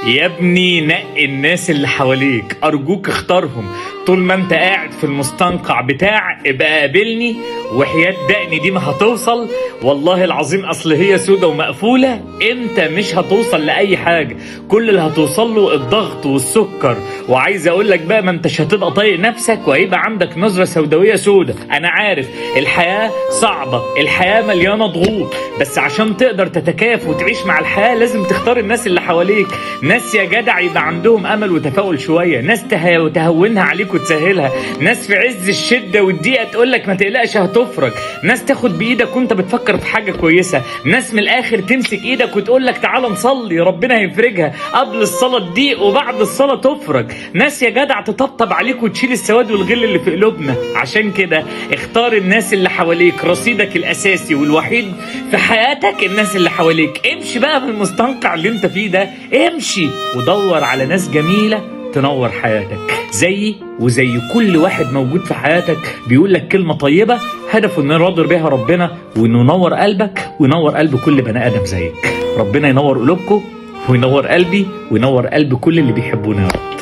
يا ابني نقي الناس اللي حواليك، ارجوك اختارهم. طول ما انت قاعد في المستنقع بتاع ابقى قابلني، وحياة دقني دي ما هتوصل، والله العظيم اصل هي سودة ومقفولة، انت مش هتوصل لأي حاجة. كل اللي هتوصل له الضغط والسكر. وعايز اقول لك بقى ما انتش هتبقى طايق نفسك، وهيبقى عندك نظرة سوداوية سودة. انا عارف الحياة صعبة، الحياة مليانة ضغوط، بس عشان تقدر تتكيف وتعيش مع الحياة لازم تختار الناس اللي حواليك. ناس يا جدع يبقى عندهم امل وتفاؤل شوية، ناس تهونها عليك وتسهلها، ناس في عز الشدة والضيقه تقول لك ما تقلقش هتفرج، ناس تاخد بايدك وانت بتفكر في حاجة كويسة، ناس من الاخر تمسك ايدك وتقول لك تعالى نصلي ربنا هيفرجها، قبل الصلاة تضيق وبعد الصلاة تفرج، ناس يا جدع تطبطب عليك وتشيل السواد والغل اللي في قلوبنا. عشان كده اختار الناس اللي حواليك، رصيدك الاساسي والوحيد في حياتك الناس اللي حواليك. امشي بقى من المستنقع اللي انت فيه ده، امشي ودور على ناس جميلة تنور حياتك، زيي وزي كل واحد موجود في حياتك بيقول لك كلمة طيبة هدفه انه يراضي بيها ربنا، وانه ينور قلبك وينور قلب كل بني ادم زيك. ربنا ينور قلوبكم وينور قلبي وينور قلب كل اللي بيحبونا يا رب.